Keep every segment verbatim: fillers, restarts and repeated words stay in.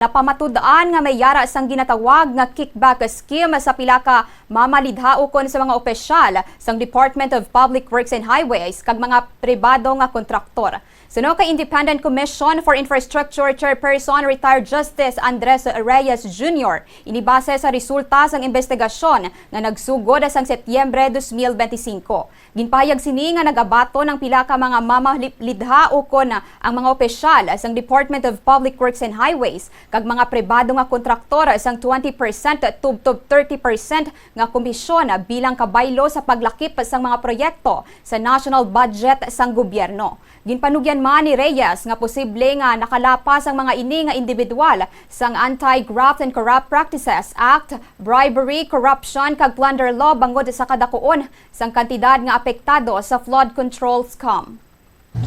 Napamatud-an nga may yara sang ginatawag nga kickback scheme sa pila ka mamalidhaokon sa mga opisyal sang Department of Public Works and Highways kag mga pribado nga kontraktor. Suno kay Independent Commission for Infrastructure Chairperson Retired Justice Andres Reyes Junior, ini base sa resulta sang investigasyon nga nagsugod sang Setyembre dos mil benti singko. Ginpahayag sini nga nagabaton ang pila ka mga mamalidhaokon ang mga opisyal sang Department of Public Works and Highways kag mga pribado nga kontraktor sang twenty percent tubtob thirty percent nga komisyon bilang kabaylo sa paglakip sang mga proyekto sa national budget sang gobyerno. Ginpanugyan man ni Reyes nga posible nga nakalapas ang mga ini nga individual sang Anti-Graft and Corrupt Practices Act, Bribery, Corruption, kag Plunder Law bangod sa kadakuon sang kantidad nga apektado sa flood control scam.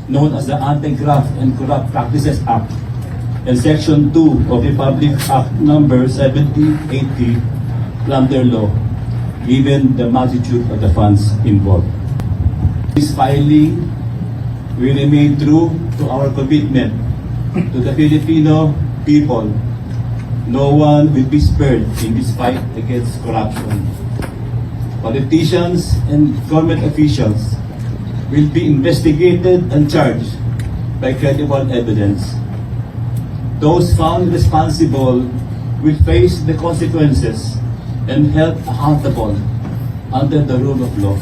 Known as the Anti-Graft and Corrupt Practices Act and Section two of Republic Act Number seventeen eighty, Plunder Law, given the magnitude of the funds involved. This filing will remain true to our commitment to the Filipino people. No one will be spared in this fight against corruption. Politicians and government officials will be investigated and charged by credible evidence. Those found responsible will face the consequences and held accountable under the rule of law.